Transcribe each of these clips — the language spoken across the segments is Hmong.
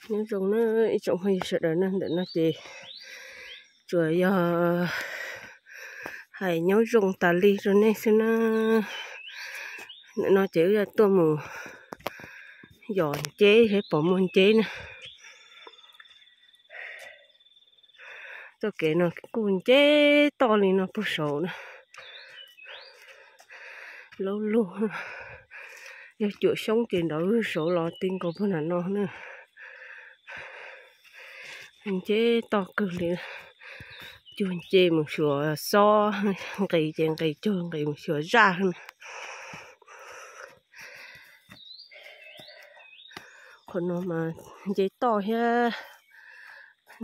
Nyob zoo na ib tsoom phooj ywg sawv daws na, ntawm no ces tsuas yog hais nyob zoo tas li rau nej xwb na. Ntawm no ces wb yuav tuaj mus yos nceb seb puas muaj nceb na. Txoj kev no kuj nceb toj li no puag saud na. Laub lug, yog cuam xyoob ces nrov lug saud los ti nkaus puag nram no na. Nceb toj kawg li, cuag nce mus xyuas xob, nqis ces nqis cuag nqis mus xyuas zaj na. Qhov no mas nceb toj thiab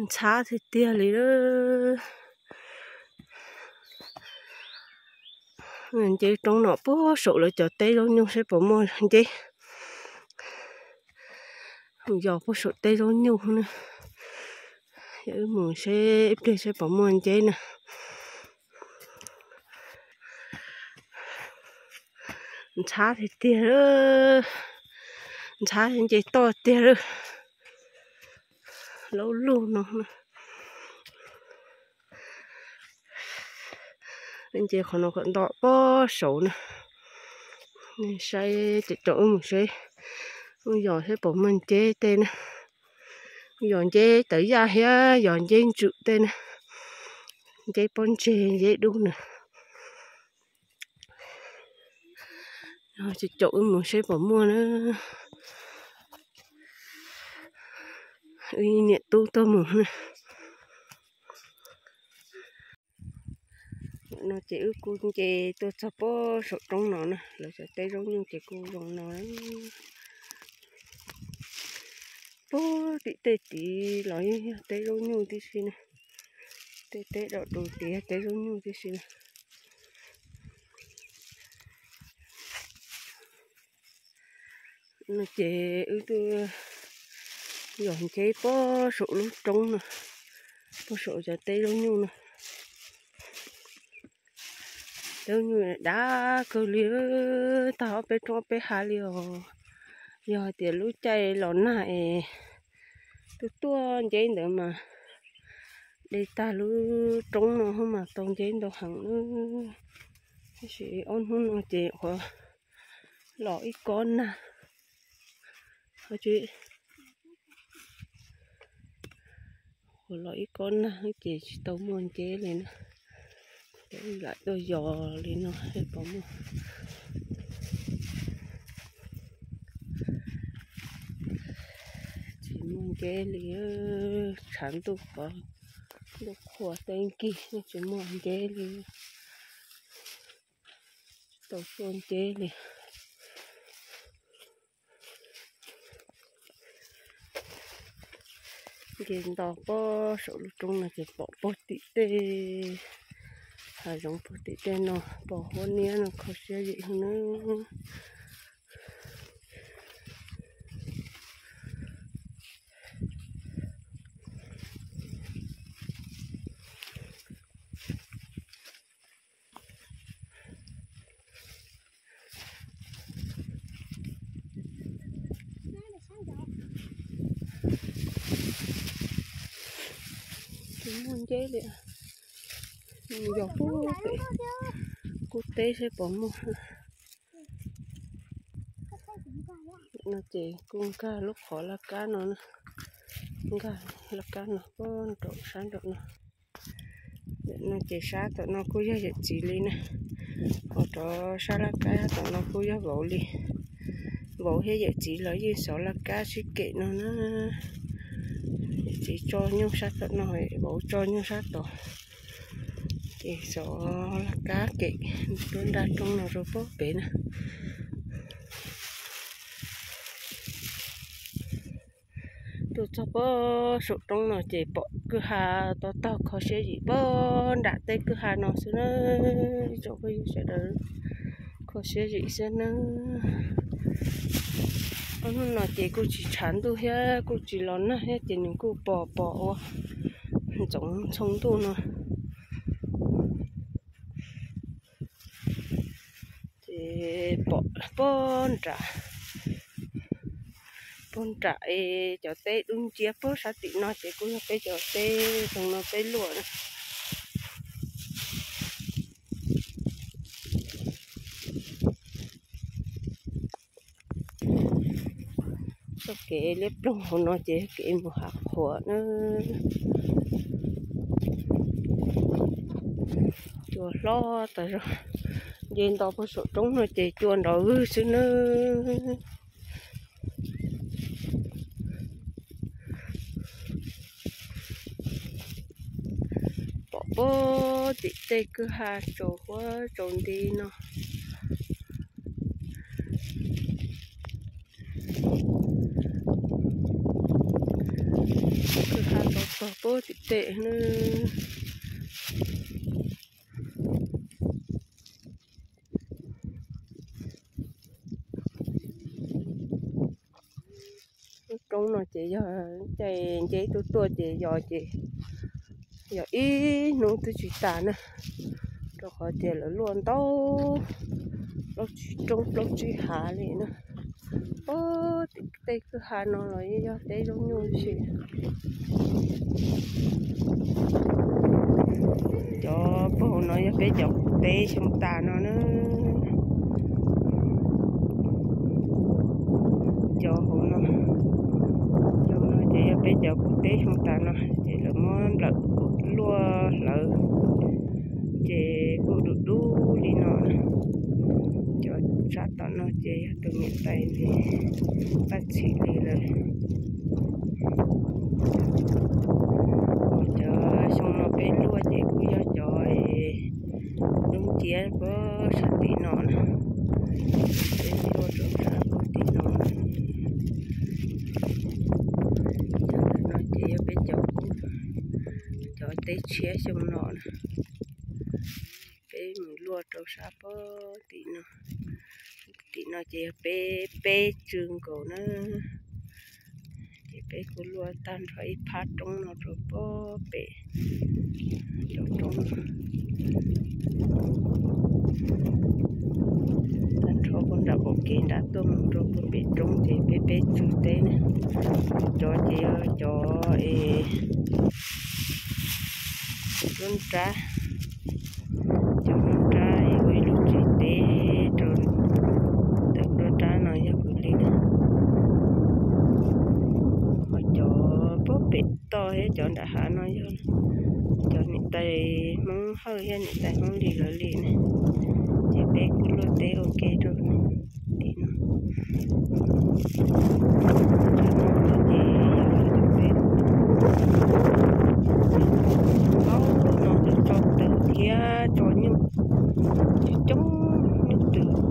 ntxhab tiag tiag li. Nceb roob no puag saum lawv cov teb zaub nyuj seb puas muaj nceb. Yos puag saum teb zaub nyuj na. Yog wb mus seb ib pliag seb puas muaj nceb na. Ntxhab tiag tiag, ntxhab nce toj tiag lawm. Laub lug no. Nce qhov no kom nto puag saud na. Nej saib, caum wb mus seb, wb yos seb puas muaj nceb tej na. Yos nceb tawv yaj thiab yos nceb ntsws tej na. Nceb pob ntseg nceb dub na. Caum wb mus seb puas muaj na. Wb niam tub tuaj mus na. No ces wb kuj nce tuaj txog puag saum roob no na, lawv cov teb zaub nyuj ces kuj zoo no. Puag tim tej tid los yeej yog teb zaub nyuj tib si na. Tej teb dom dus tid yog teb zaub nyuj tib si na. No ces wb tuaj yos nceb puag saum lub roob no, puag saum cov teb zaub nyuj no. Teb zaub nyuj dav kawg li, tag ob peb roob ob peb hav li os. Yog hais tias lub caij los nag es tuaj tuaj nceb ntawd mas de tag lub roob no mas tau nceb ntau heev na. Tab sis ob hnub no ces qhuav los ib kob nag, qhuav los ib kob nag ces tsis tau muaj nceb li na. Ces lam tuaj yos li no seb puas muaj. Tsis muaj nceb li, tshav ntuj pov, ntuj qhua teb nkig tsis muaj nceb li. Tsis tau tuaj nceb li. Nce nto puag saum lub roob no ces pom puag tim tej hav zoov puag tim tej no, pom huab niab no kho siab zim heev na. Tsis muaj nceb li. Yog puag pem kub teb seb puas muaj. No ces kuj nkag lub qhov laj kab no, nkag laj kab no puag nraum sab nraum no. No ces sab tom no kuj yog yawm txiv li na. Ho rov sab laj kab tom no kuj yog vauv li. Vauv thiab yawm txiv los yeej xov laj kab sib kem no na. Yawm txiv tso nyuj sab tom no, vauv tso nyuj sab tod. Ces xov laj kab kem lub nraj roob no rau puag pem na. Tuaj txog puag saum roob no ces pom kwj ha tog tog kho siab zim puag nram tej kwj ha no xwb na. Ib tsoom phooj ywg sawv daws, kho siab zim xwb na. Ob hnub no ces kuj tsis tshav ntuj thiab kuj tsis los nag thiab ces nws kuj pos pos ua ntxoov ntxhoo ntuj no. Ces pom puag nram, Puag nram es cov teb dub nciab puag sab tim no ces kuj yog peb cov teb zoo no peb luaj na. Txoj kev liab ploog hauv no ces kev mus hav qhuav na. Cua hlob tas zog, nce nto puag saum roob no ces cua nrov vwg xwb nawb. Pom puag tim tej kwj ha tsaus huab tsaus nti no. Kwj ha tsaus tog puag tim tej nawb. Lub roob no ces yog caij nceb tuaj tuaj ces yos ces yos ib hnub twb tsis tas na, rau qhov tias lawv luaj ntau, plaub tsib roob plaub tsib hav li na. Puag tim tej kwj ha no los yeej yog teb zaub nyuj tib si. Cov puag hauv no yog peb cov kuv teb xyoo tas no na. Cov hauv no, cov no ces yog peb cov kuv teb xyoo tas no ces lawv muab nplawm kuj luaj hlawv ces kuj dub dub li no. Cov tsav tom no ces yog tus niam tais nws paj txhim li lawm. Cov xyoo no peb luaj ces kuj yog cov dub nciab puag sab tim no na, peb luaj rau sab puag tim no. Cov ntawm no ces yog peb cov, cov teb tshiab xyoo no na. Peb mus luaj rau sab puag tim no. Tim no ces yog peb, peb tsw nkaus na. Ces peb kuj luaj tag nrho ib phab roob no rau puag pem cov roob no. Tag nrho puag nram qaum kev nram tuaj mus rau puag pem roob ces peb peb tsw teb na. Cov ces yog cov es nruab nrab, cov nruab nrab es ua ib lub tsev teb rau ntawm nruab nrab no yog kuv li na. Ho cov puag pem toj thiab cov nram hav no yog cov niam tais Hmoob Hawj thiab niam tais Hmoob Lis lawv li na. Ces peb kuj luaj teb ua ke rau tim no. Ces yog lawv tus teb, tau no lawv tso twm thiab tso nyuj, coob coob nyuj twm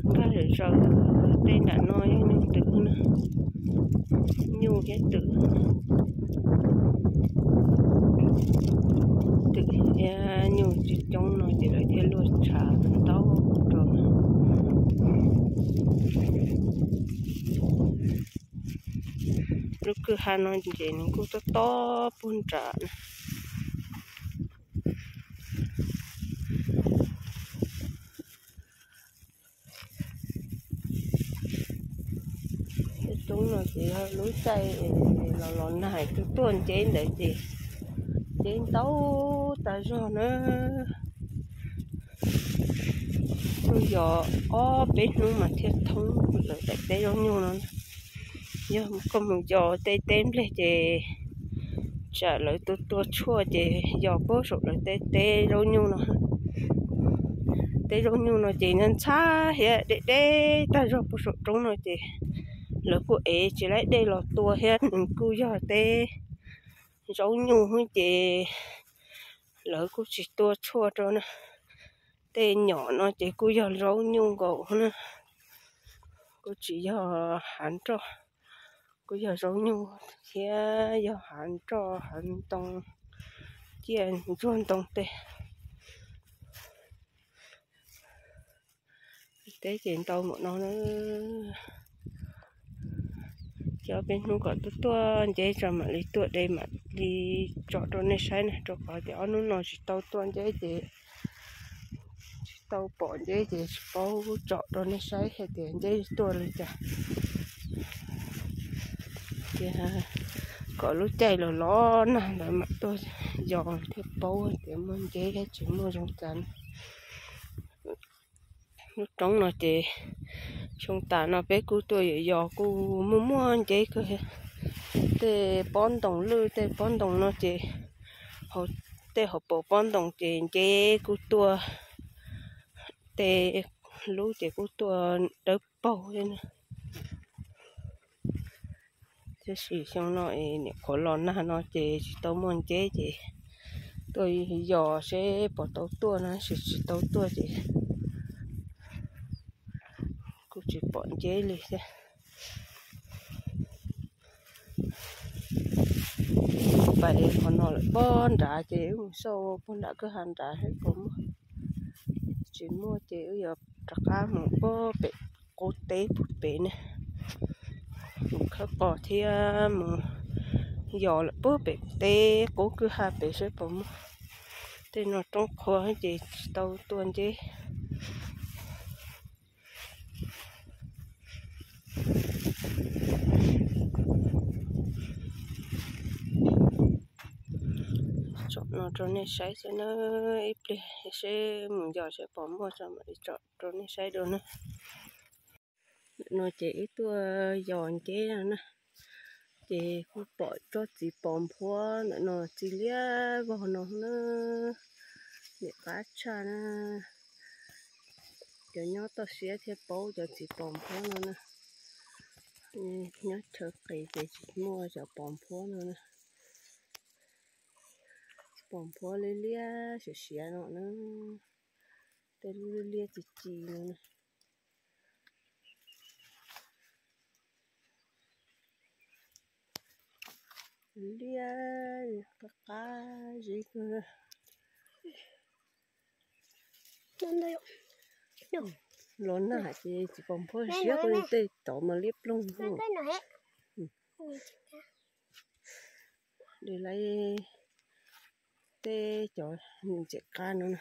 nkag zom zaws. Tej nram no yog nyuj twm na, nyuj thiab twm. Twm thiab nyuj coob coob no ces lawv thiaj luaj tshav ntau rau. Lub kwj ha no ces nws kuj tob tob puag nram na. Tej roob no ces yog lub caij los los nag tuaj tuaj nceb ntawd ces nceb ntau tas zog na. Kuj yog ob peb hnub mas thiaj thoob lawv daim teb zaub nyuj no. Yog koj mus yos tej teb nplej ces tsam lawv tua tua tshuaj ces yos puag saum lawv tej teb zaub nyuj no. Teb zaub nyuj no ces ntxhab ntxhab thiab deb deb tag zog puag saum roob no ces lawv kuj ev tsis laib dej los tua thiab nws kuj yog teb zaub nyuj xwb ces lawv kuj tsis tua tshuaj rau na. Tej nyom no ces kuj yog zaub nyuj nkaus na, kuj tsis yog hav nroj, kuj yog zaub nyuj thiab yog hav nroj hav ntoo, ciaj ntsuag ntoo tej. Teb ces ntau npaum no na. Ces ob peb hnub kom tuaj tuaj nceb tso mam li tuaj de mam li tsom rau nej saib na, rau qhov tias ob hnub no tsis tau tuaj nceb ces tsis tau pom nceb ces tsis paub tsom rau nej saib hais tias nceb tuaj li cas. Tias kom lub caij los los nag lawv mam tuaj yos thiaj paub tias muaj nceb thiab tsis muaj zoo cas. Lub roob no ces xyoo tas no peb kuj tuaj yos yos kuj muaj muaj nceb kawg. Tej pob ntoos lwj tej pob ntoos no ces, tej hauv paus pob ntoos ces nceb kuj tuaj, tej lub ces kuj tuaj dawb paug li na. Tiam sis xyoo no es nyuam qhuav los nag no ces tsis tau muaj nceb ces tuaj yos seb puas tau tuaj na, tab sis tsis tau tuaj ces kuj tsis pom nceb li thiab. Pais qhov no lawm puag nrad ces wb mus xauj puag nram kwj ha nrad seb puas muaj. Tsis muaj ces wb yuav rov qab mus puag pem qub teb puag pem ne, mus khawb qos thiab mus yos lawm puag pem teb qub kwj ha pem seb puas muaj. Tej no roob qhuav ces tsis tau tuaj nceb. Tsom no rau nej saib xwb na, ib pliag seb mus yos seb puas muaj tso mam li tsom rau nej saib dua na. Ntawm no ces wb tuaj yos nceb no na, ces kuj pom tsob txiv pos nphuab ntawm no txi liab vog no na, nim qab tshaj na. Cov nyob toj siab thiaj paub cov txiv pos nphuab no na. Nyob chaw qis ces tsis muaj cov pos nphuab no na. Pos nphuab liab liab siav siav no na, tej lub liab liab ci ci no na. Liab qab qab zib kawg. Los nag ces txiv pos nphuab siab kawg, tej tod mas liab ploog. De laiv tej cov ntxim qab no na.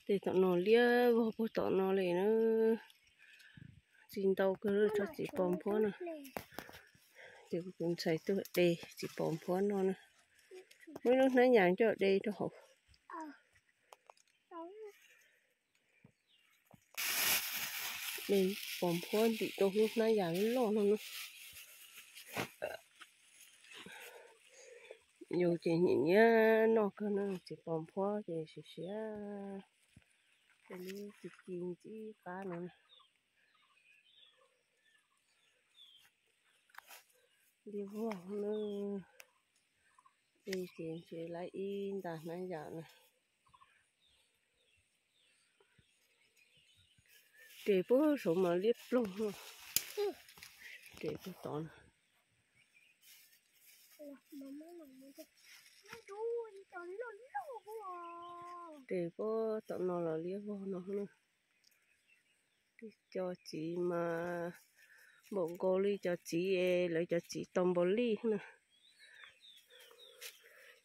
Tej tom no liab vog puag tom no li na. Txi ntau kawg tsob txiv pos nphuab no. Ces kuv tus ntxhais tuaj de txiv pos nphuab no na. Muaj ib lub hnab yas coj de rau hauv. De pos nphuab ntim rau lub hnab yas loj no na. Yus ces nyiam nyiam noj kawg na, txiv pos nphuab ces siav siav, ces lub ci ci ntsib qab no. Liab vog na, ces ntshe lawv ib nta hnab yas na. Ces puag saud mas liab ploog, ces puag tod na. Ces puag tom no los liab vog no na. Tej cov txiv mas npaum nkaus li cov txiv, lawv cov txiv tos npau lij na.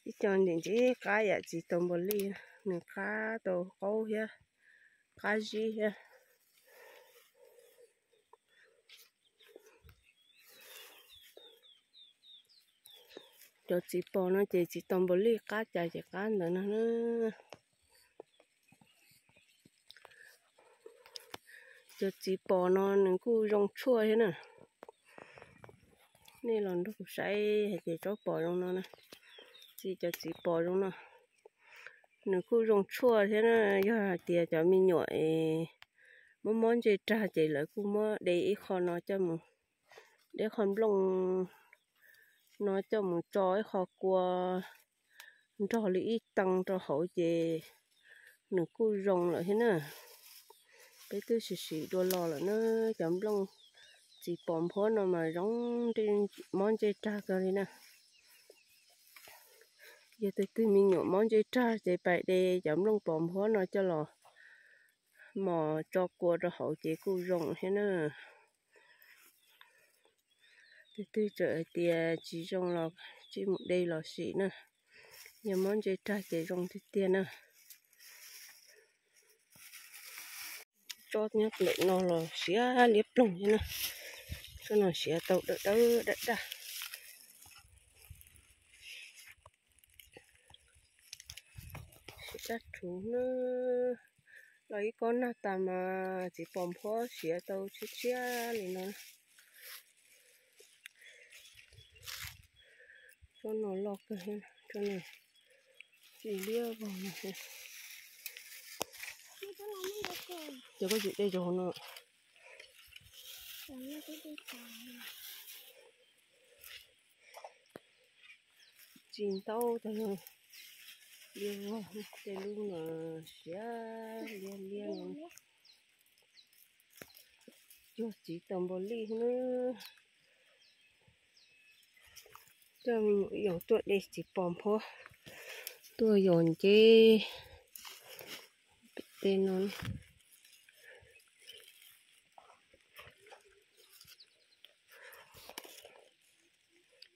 Ib co ntxim ntxim qab yam txiv tos npau lij, nws qab tau qaub thiab, qab zib thiab. Cov txiv pos no ces txiv tos npau lij qab cas ces qab ntawd no na. Cov txiv pos no nws kuj zoo tshuaj thiab na. Nej los nrog kuv saib hais tias tsob pos zoo no na, txi cov txiv pos zoo no, nws kuj zoo tshuaj thiab na. Yog hais tias cov me nyuam es muab mob ntsej rag ces lawv kuj muab de ib qho no coj mus, de ib qho nplooj no coj mus tso ib qho kua nrog li ib tee rau hauv ces nws kuj zoo lawm thiab na. Peb twb siv siv dua los lawm na, cov nplooj txiv pos nphuab no mas zoo mob ntsej rag kawg li na. Yog tus twg me nyuam mob ntsej rag ces pais de cov nplooj pos nphuab no coj los mos tso kua rau hauv ces kuj zoo thiab na. Tus twg txawm hais tias tsis zoo los tsis mus de los sim na, yog mob ntsej rag ces zoo tiag tiag na. Tsob nyob ntawm no los siav liab ploog thiab na. Cov no siav tau dawb dawb daj daj. Siav dab rhuv na. Los ib kob nag tas mas txiv pos nphuab siav tau tshiab tshiab li no. Tsob no loj kawg, tsob no tsis liab vog no. Ces koj tsis de rau hauv no. Tsis ntau tag, liab vog, tej lub no siav liab liab no. Cuag txiv taus npaum li na. Coj me nyuam yaus tuaj de txiv pos nphuab tuaj yos nceb pem tej no.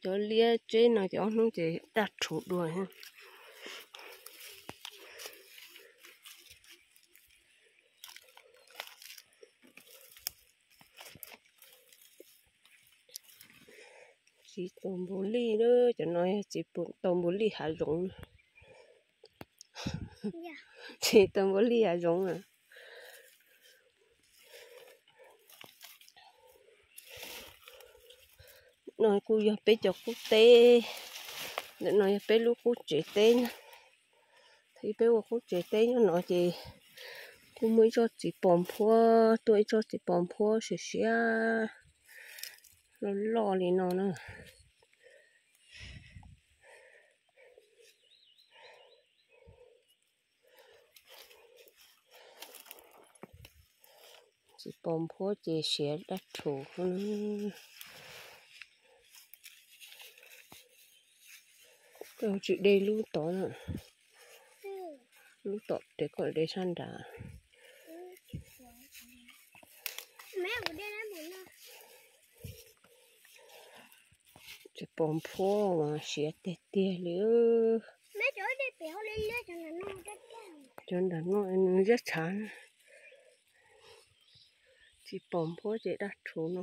Cov liab tseb no ces ob hnub ces daj rhuv dua. Txiv taus npaum li, cov no yog txiv taus npaum li hav zoov. Txiv taus npaum li hav zoov a. No kuj yog peb cov qub teb, ntawm no yog peb lub qub tsev teb na. Thaum peb ua qub tsev teb nyob no ces kuj muaj ib tsob txiv pos nphuab, tuaj ib tsob txiv pos nphuab siav siav loj loj li no na. Txiv pos nphuab ces siav dab rhuv. Koj tsis de lub tod na, lub tom ces koj de sab nrad. Txiv pos nphuab mas siav tiag tiag li. Cov nram no nws ziab tshav. Txiv pos nphuab ces dab rhuv no.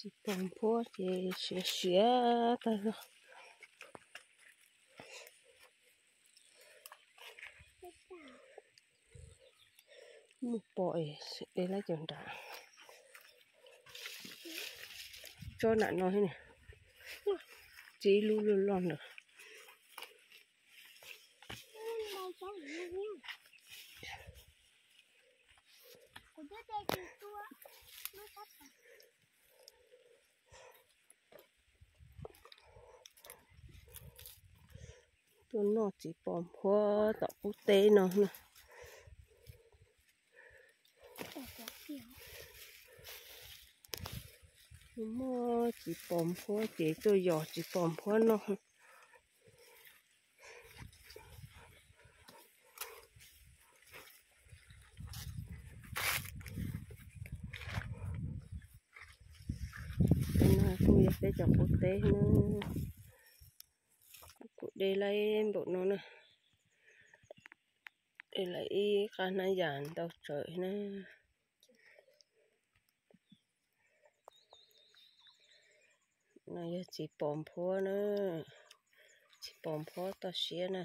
Txiv pos nphuab ces siav siav tag zog. Muaj pom es de lawm cov nrad. Tsob nram no thiab, tsis ib lub loj loj ntawd. Tuaj noj txiv pos nphuab tom qub teb no na. Muaj txiv pos nphuab ces tuaj yos txiv pos nphuab noj. Kuj yog peb cov qub teb na. Kuv de lawm npaum no na. De lawm ib qab hnab yas ntau tsawv na. No yog txiv pos nphuab na, txiv pos nphuab toj siab na.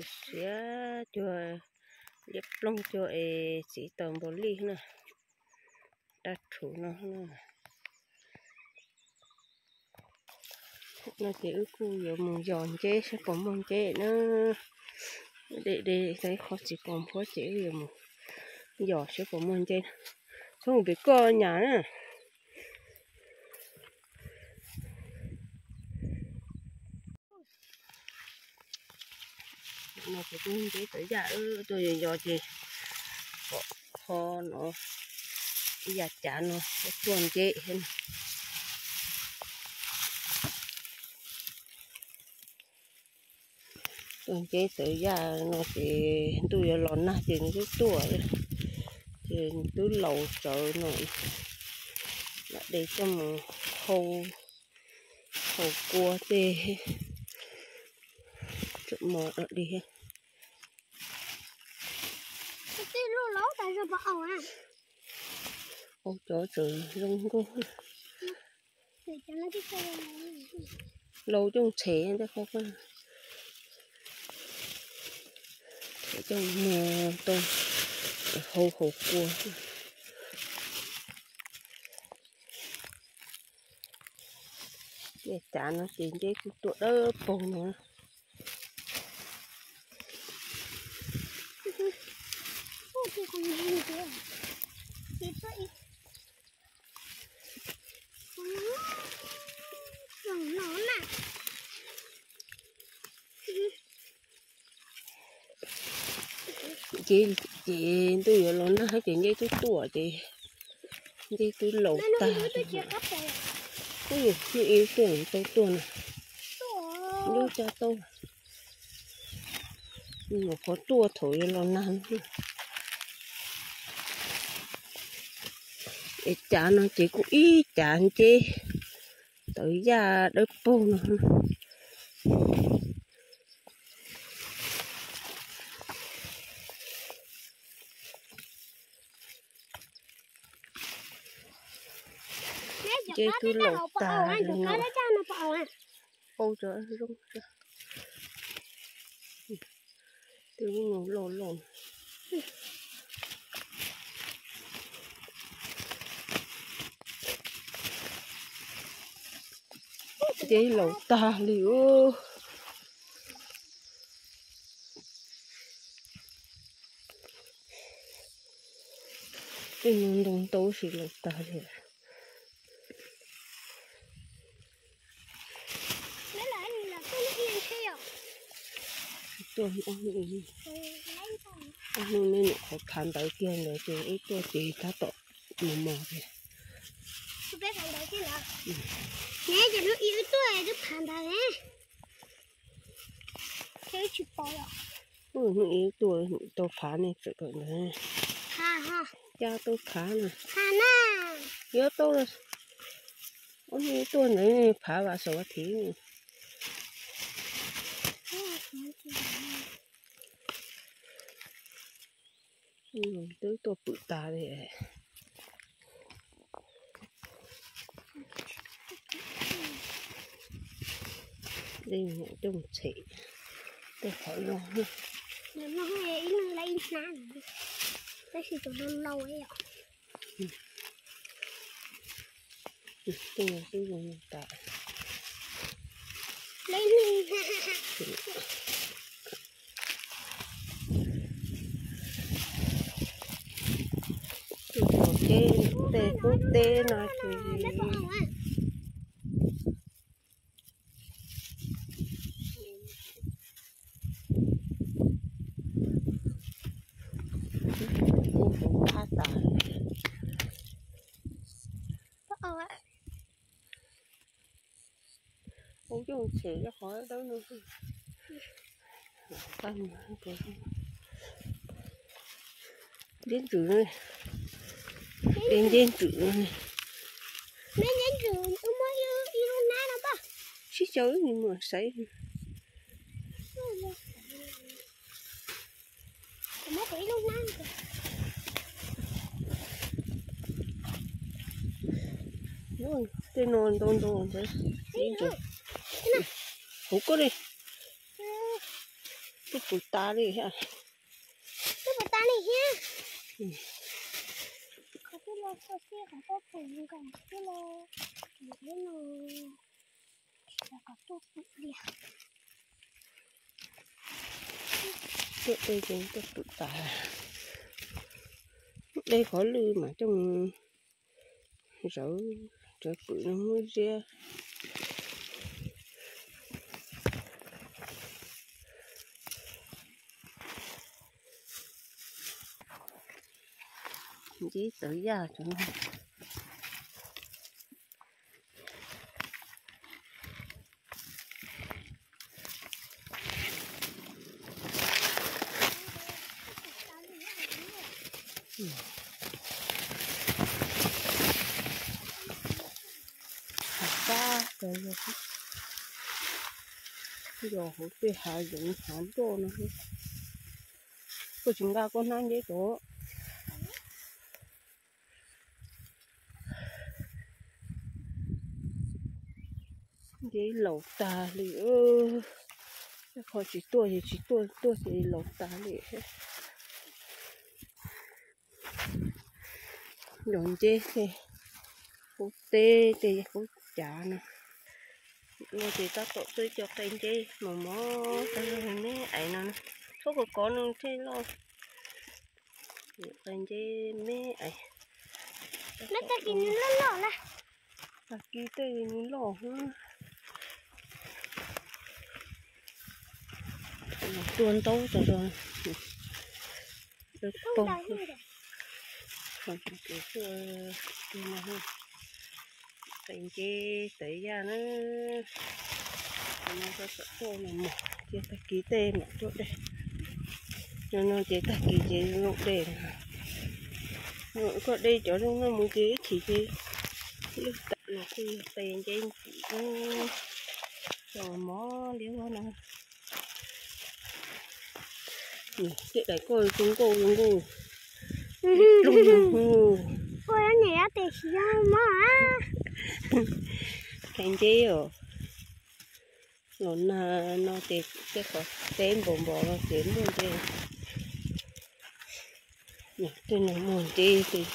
Siav cuag liab ploog cuag es txiv taus npaum li na, dab rhuv no. No ces wb kuj yuav mus yos nceb saib puas muaj nceb na. De de tau ib qho txiv pos nphuab ces wb yuav mus yos saib puas muaj nceb. Txhob mus pem koj nyam na. No ces kuj nceb tawv yaj, tuaj yos yos ces pom Qhov no ib yam cav no tuaj nceb thiab. Tuaj nceb tawv yaj no ces ntuj yuav los nag ces nws twb tuaj, ces nws twb laus tsawv no. Lam de coj mus hau, hau kua tej, tseem mos dog dig. Ua cov tseem zoo nkauj. Laus coj mus tshem tej qhov, tshem coj mus tau hau hau kua. Nceb cav no ces nceb kuj tuaj dawb paug no. Ces, ces ntuj yuav los nag ces nceb twb tuaj ces nceb twb laus tag. Ub, hnub ib tuaj tau tuaj na. Nyob caj tau. Nyuam qhuav tuaj thaum yuav los nag. Es cav no ces kuj ib cav nceb tawv yaj dawb paug no. Nceb twb laus tag li no. Ua cov zoo, twb loj loj. Nceb laus tag li ub. Tej no ntoo ntau tab sis laus tag li. Tuaj ob hnub, ob hnub nej nyuam qhuav phav ntawv kiag ntawd ces wb tuaj ces tab tom mus mos tiag. Hnub ib tuaj tau phav nej tseem kawm ntawv. Caj tau phav na. Yuav tau, hnub ib tuaj ntawd phav vas xaum vas thiv. Twb tuaj pwm tas li. Dej coj mus tshem tej qhov zoo. Ib leeg lawv ib hnab, tab sis tus no laus yom. Tej no twb zoo tas. Tus thaum teb, tej qub teb no ces kuj hauv phab tas. Ua coj tshem cov qhov dawb no. Ntxhiab ntxwm, ntxhiab ntxwm. Sib caw wb mus saib. Tej no ntau ntau ntawd. Hauv koj li. Twb pwm tas li thiab. Twb pwm tas li thiab. Qhov twb los txog xij qhov tuaj pwm nkaus xwb los, no, qhov tuaj pwm li. Tuaj de ces tuaj pwm tas. De qhov lwj mas coj mus zawv, cov pwm no muab ziab. Nceb tawv yaj tso. Pab, yog hauv tej hav zoov hav nroj no. Koj tsis nqa koj hnab nceb rau. Nceb laus tag li. Tej qho tsis tuaj ces tsis tuaj, tuaj ces laus tag li. Yog nceb tej qub teb tej qub cav no. No ces tab tom tuaj cov qe nceb mos mos tag me me no. Txhob kov kov nws thiaj loj. Qe nceb me me. Tag kis nws loj loj na. Tag kis tej nws loj. Tua ntaub tso. Qe nceb tawv yaj na. Tuaj no mos, ces tag kis tej mam tuaj de. No no ces tag kis ces zoo de. Koj de cov zoo no mus ces ib chim ces lwj tawm los kuj yog qe nceb ntxim. Tso mos liab no. Tej daim koj zoo nkauj zoo nkauj. Ua niam tes si mob. Qe nceb os. Los nag no ces tej qhov teb npos npos los ces muaj nceb. Tej no muaj nceb ces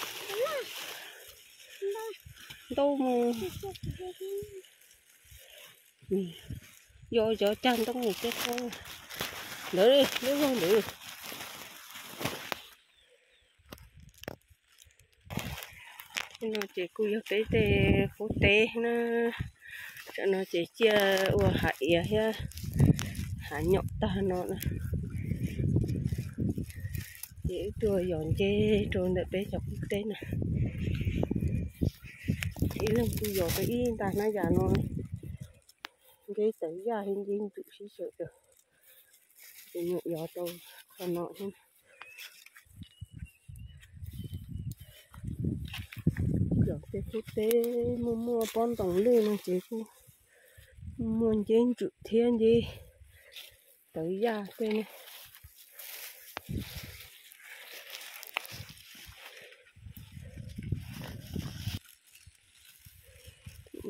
ntau mus. Yog cov cag ntoo tej qhov ntawd, lub zog ntawd. No ces kuj yog peb tej qub teb na. Tam no ces ciaj ua hav iav thiab hav nyom tag no na. Ces wb tuaj yos nceb rau ntawm peb cov qub teb na. Ib leeg kuj yos tau ib nta hnab yas no. Nceb tawv yaj thiab nceb ntsum sib sawv daws. Ces nyuam yos tau qhov no thiab. Yos tej qub teb muaj muaj pob ntoos lwj no ces kuj muaj nceb ntsum thiab nceb tawv yaj tej ne.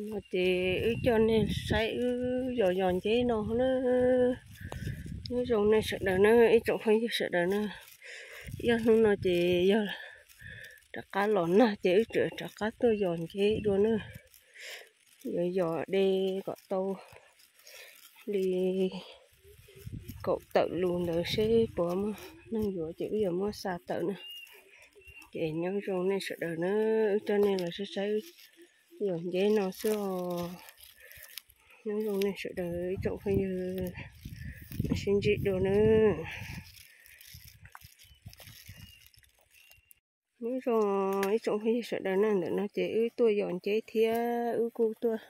No ces wb coj nej saib wb yos yos nceb no na. Nyob zoo nej sawv daws na, ib tsoom phooj ywg sawv daws na. Yog hnub no ces yog rov qab los nag ces wb tseem rov qab tuaj yos nceb dua na. Yuav yos de kom tau li kaum tawm lus ntawd seb puas muaj neeg yuav ces wb yuav muab xa tawm na. Ces nyob zoo nej sawv daws na, wb coj nej los saib saib yos nceb no xwb os. Nyob zoo nej sawv daws ib tsoom phooj ywg, sib ntsib dua na. Nyob zoo ib tsoom phooj ywg sawv daws na, ntawm no ces wb tuaj yos nceb thiab wb kuj tuaj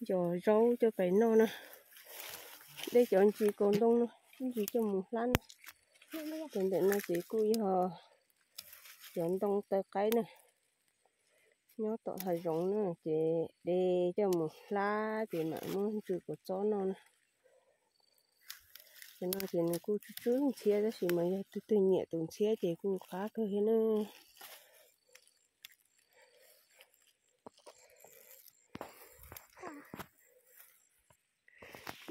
yos zaub coj pais noj na. Dej cov ntsis kaus ntoo no, ntsis coj mus hlab na. Ces ntawm no ces kuj yog cov ntoo taw qaib na. Nyob tom hav zoov na ces de coj mus hlab ces mam muab ntsw kua txob noj na. Ces no ces nws kuj tsw tsw ntxhiab tab sis mas yog tus twg nyiam tus ntxhiab ces kuj qab kawg thiab na.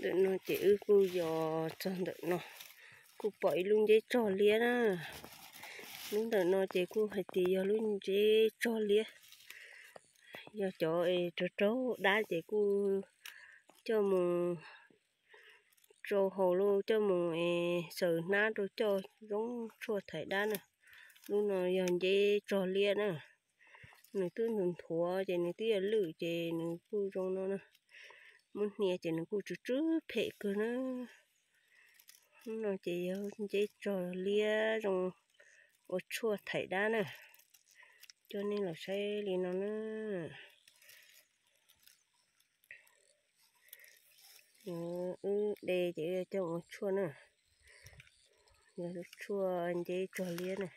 Ntawm no ces wb kuj yos txog ntawm no, kuj pom ib lub nceb tsog liab na. Lub ntawm no ces kuj hais tias yog lub nceb tsog liab. Yog cov es raug raug dab ces kuj coj mus rau hauv lub, coj mus es xaws hnab rau coj zoo tshuaj thaiv dab na. Lub no yog nceb tsog liab na. Nws twb nthuav nthuav ces nws twb yuav lwj ces nws kuj zoo no na. Muab hnia ces nws kuj tsw tsw phem kawg na. Lub no ces yog nceb tsog liab zoo ua tshuaj thaiv dab na. Coj nej los saib li no na. Wb de ces coj mus ua tshuaj na. Yog tshuaj nceb tsog liab na.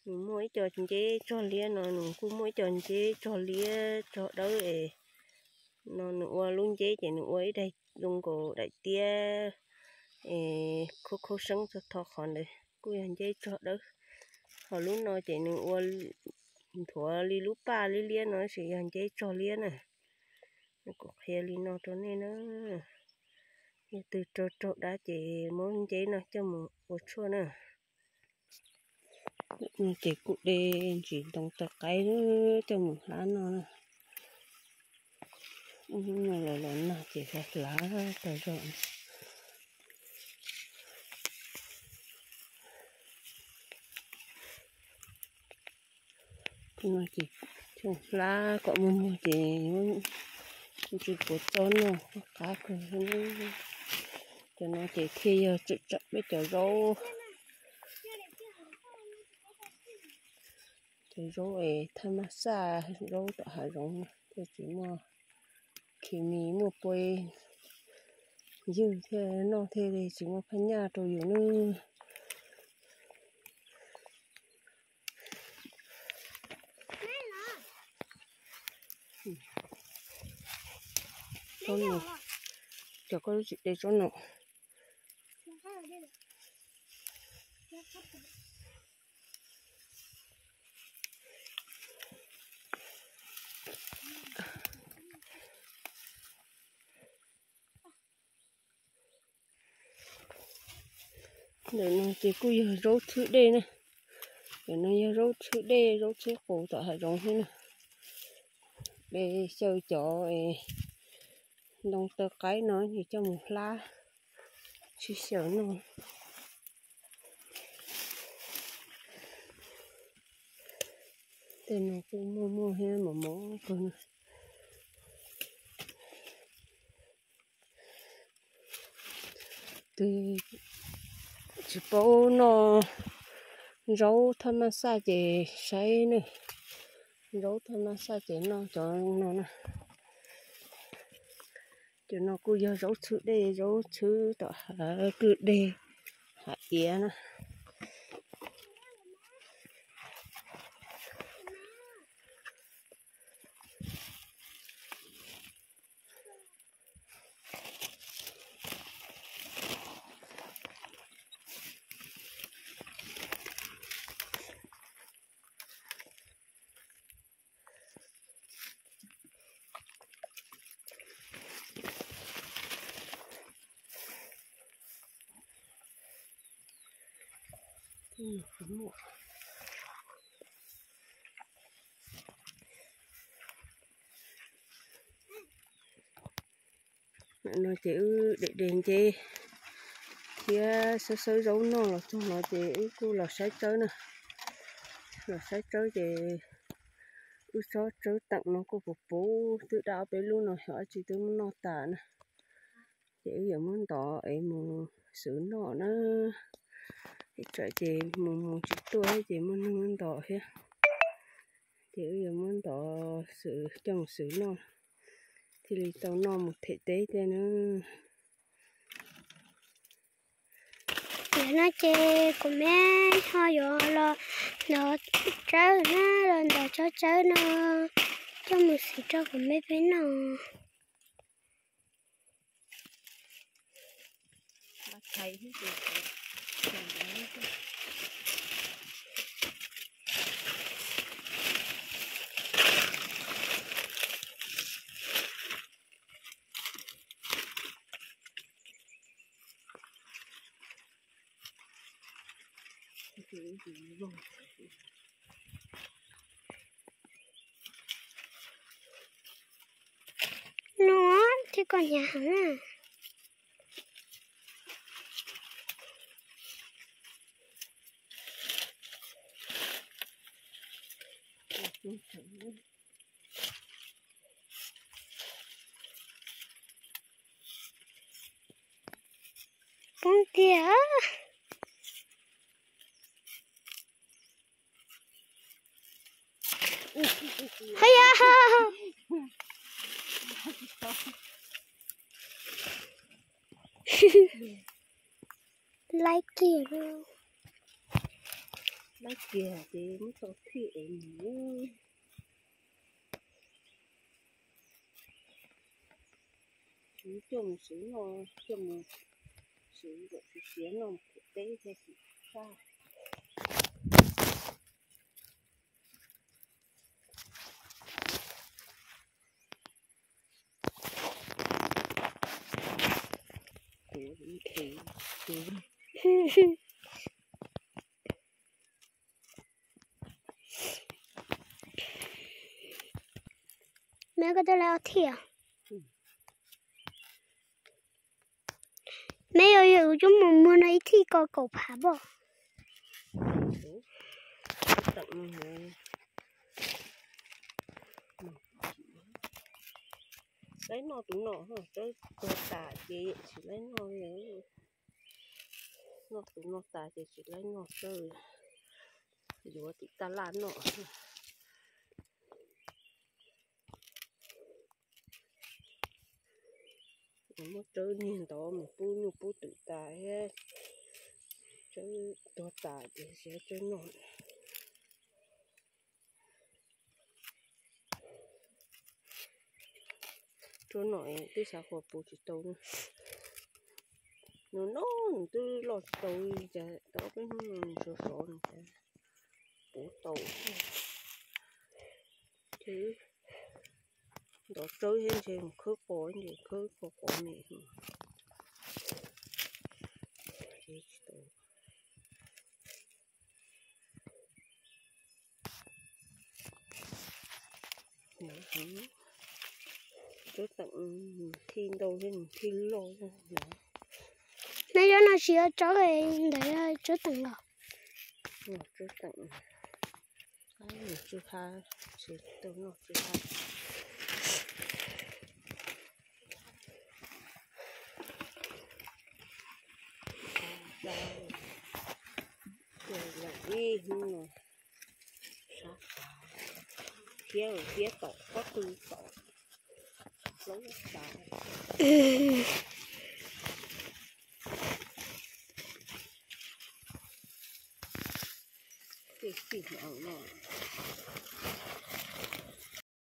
Nws muaj ib co nceb tsog liab no, nws kuj muaj ib co nceb tsog liab tsog dawb es no nws ua lub nceb ces nws ua ib daim zoo nkaus daim tiab es khaub khaub seeb txog tho qhov ntawd kuj yog nceb tsog dawb. Ho lub no ces nws ua nthuav li lub paj liab liab no tab sis yog nceb tsog liab na. Kuv qhia li no rau nej na. Yog twg raug raug dab ces muab nceb no coj mus ua tshuaj na. Ces kuj de ntsis ntoo taw qaib coj mus hlab no. Ub, no los los nag ces hlav hlav tas zog. No ces hlab kom muag muag ces tsis puas txob noj, qab kawg. Cov no ces thiaj yog tseem tsam peb cov zaub, cov zaub es thaj maj xaj, zaub tom hav zoov thiaj tsis muaj khes mis, muaj pua ywg thiaj noj thiaj li tsis muaj phaj nyaj rau yus nawb. Tsob no, cov koj lub tsis de tsob no. Ntawm no ces kuj yog zaub txhwb dej na. Ntawm no yog zaub txhwb dej, zaub txhwb qus tom hav zoov thiab na. De xyaw cov ntoo taw qaib no ces coj mus hlab sib xyaw noj. Tej no kuj muaj muaj thiab mos mos kawg. Twg tsis paub noj zaub thaj maj xaj ces saib ne. Zaub thaj maj xaj ces noj cov no na. Cov no kuj yog zaub txhwb dej, zaub txhwb tom hav kwj deg, hav iav na. No ces wb de de nceb thiab xawb xawb zaub noj los txog no ces wb kuj los saib tsawb na. Los saib tsawb ces wb tsob tsawb teem no kuj puv puv twb dab ob peb lub no, xyov dab tsi twb muab noj tas na. Ces wb yuav muab ntov es mus xwb noj na. Ib tsam ces mus mus tsis tuaj ces muaj neeg ntov thiab. Ces wb yuav muab ntov xwb coj mus xwb noj thiaj li tau noj mus them teb thiab na. Nim no ces kuv me ho yuav los ntov tsawb na, los ntov tsob tsawb no coj mus xwb rau kuv me peb noj. No thiab koj hnyav heev na. Poob tiag. Haya. Laib kiag. Laib kiag ces muab tau thiaj es mus. Kuv coj mus siv noj, coj mus siv kom siav noj mus khuam teb thiab xim sab. Meb, koj twb lawv ob thij os. Meb, yog yus coj mus muag no ib thij ko kaum phav pob? Laib noj tus no, tuag tas ces tsis laib noj li. Noj tus no tas ces tsis laib noj xwb, yuav tim taj laj noj. Muab tsawb niag ntov mus pub nyuj pub twm tas thiab, tsawb tuag tas ces tsis tsawb noj. Tsawb no twb xav kom puv tsis tau, nws no nws twb loj tsis tau li cas, tau ob peb hnub no nws sov sov nws puv tau. Ces ntov tsawb thiab ntshe mus khawb qos, ntshe khawb qos qos me. Tsawb teem, thij ntau thiab nws thij loj. Neb, zaub no tsis yog tsawb ntawd, tsawb teem los? Tsawb teem, tsw ha, tsis tau noj tsw ha. Ib hnub no sab tas, thiab thiab tom pob tw tom plaub tas.